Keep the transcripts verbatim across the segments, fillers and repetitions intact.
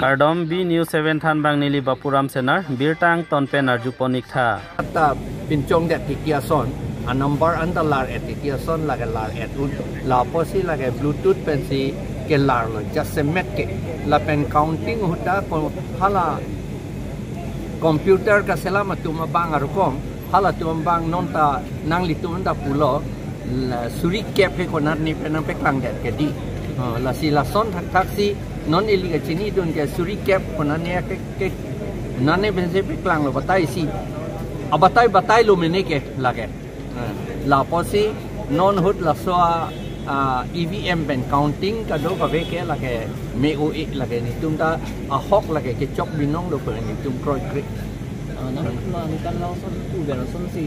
Kardom B News seven thanbang neli Bapuram Senar, birta angton pen arjupon ik tha. Ata pinchongdet titi ason, a number anta lar-et titi ason lake lar-et un. Lapusi lake Bluetooth pensi kelarlo, jasemet ke. Lapen counting ahut ta ko hala computer kaselam atum abang arukom, halatum abang non ta nanglitum ta pulo, la suri kep he konatne pen nangpaklangdet ke dei. Oh, lasi lason thakthak si non ili kachinidun ke suri kep konatne ke, ke, nane pensi paklanglo batai si. Abatai batailo mene ke lake. Eh, lapusi non ahut laso a, a, E V M pen counting kado kave ke lake me-o-e lake netum ta ahok lake kechok binong lo pen netum kroikre. Ah, nang ma ningkan lason pu ber lason si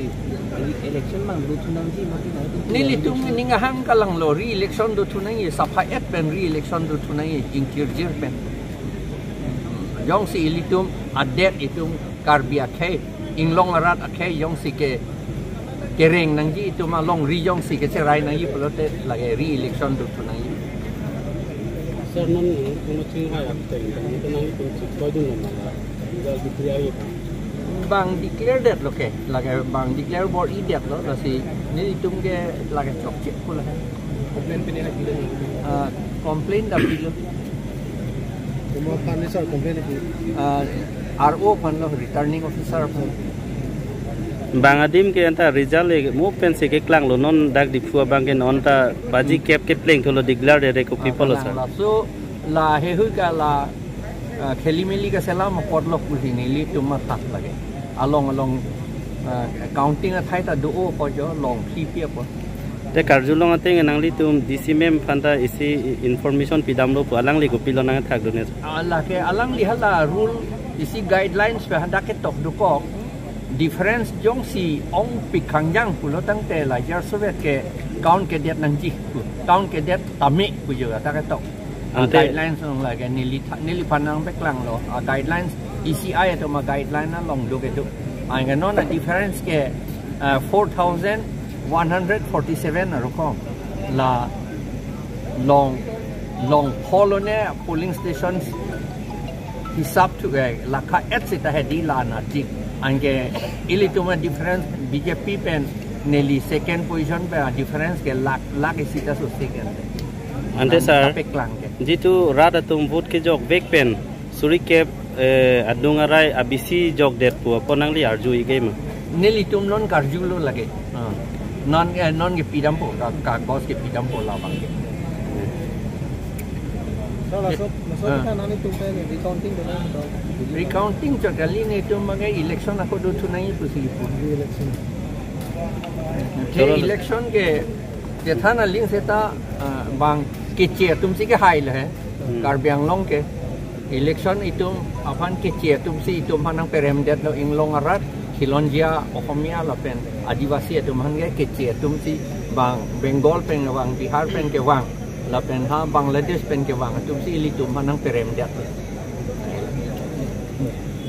election abang dothunangji mati nangtum. Nelitum ning ahang kalanglo, re-election dothunangji, sapha-et pen re-election dothunangji, ingkirjir pen. Jongsi ilitum adet itum Karbi akhei, inglong arat akhei jongsi ke kereng nangji itum alongri jongsi kecherai nangji pulote lake re-election dothunangji. Sir, non kono chingvai akteng, tang ito nangtum chikoi dun nama la, result declare ye pa? Bang declare detlo ke, lake bang declare bor-idetlo, lasi nelitum ke lake chokche pu lake. Complaint pine na pilo? Ah, complaint ta pilo. Komat aphan ni sir complaint pi? Ah, R O aphanlo, returning officer aphan. Bang adim ke anta result le mo pensi keklanglo, non dak Diphu abang ke non ta baji kep kepleng thulo, declare de re kopi pulo sir? Laso la hehui ka la, ah, khelimeli kaselam apotlo pusi nelitum matha lake. Along along, ah, counting athai ta do-o ko jo longphiphi apot. Te karjulong ateng nanglitum D C ma'am aphan ta isi information pidamlo pu, alangli kopilo nangthakdun-et? Ah, lake alangli hala rule isi guidelines pen hadak ketok dokok, difference jongsi ongpik khangjang pulo tangte la jarsovet ke count kedet nangji pu, count kedet tame pu jo hadak ketok. Ah, ante guidelines along lake neli tha-, neliphan nangpaklanglo. Ah, guidelines E C I atum a guideline along do kedo. Anke non a difference ke, ah, four thousand one hundred forty-seven arukom. La long, long pholone polling stations hisap thu ke lakha-et sita he dei la nangji. Anke ilitum a difference B J P pen neli second position pen a difference ke lakh, lakh isi ta so second. Ante sir, kapeklang ke. Jitu rat atum vote kejokvek pen suri kep, eh, adung arai abisi jokdet pu apot nangli arju-ik ma? Nelitum non karjulo lake. Ah. Non, eh, non kepidampo, ka-, kagos kepidampo labang ke. Sir, laso, laso ah, kita nangtum pen recounting do nang do. Recounting chot kali, netum abang ke election ako dothunangji pusi pu. Re-election. Ke election ke, ke thana ling seta, ah, bang keche atumsi kehailo he. Hmm. Karbi Anglong ke election itum aphan keche atumsi itum aphan nangperemdetlo, inglong arat, khilonjia Ohomia lapen Adivasi atum aphan ke keche atumsi, bang Bengal pen kevang, Bihar pen kevang, lapen ha Bangladesh pen kevang atumsi ilitum aphan nangperemdetlo.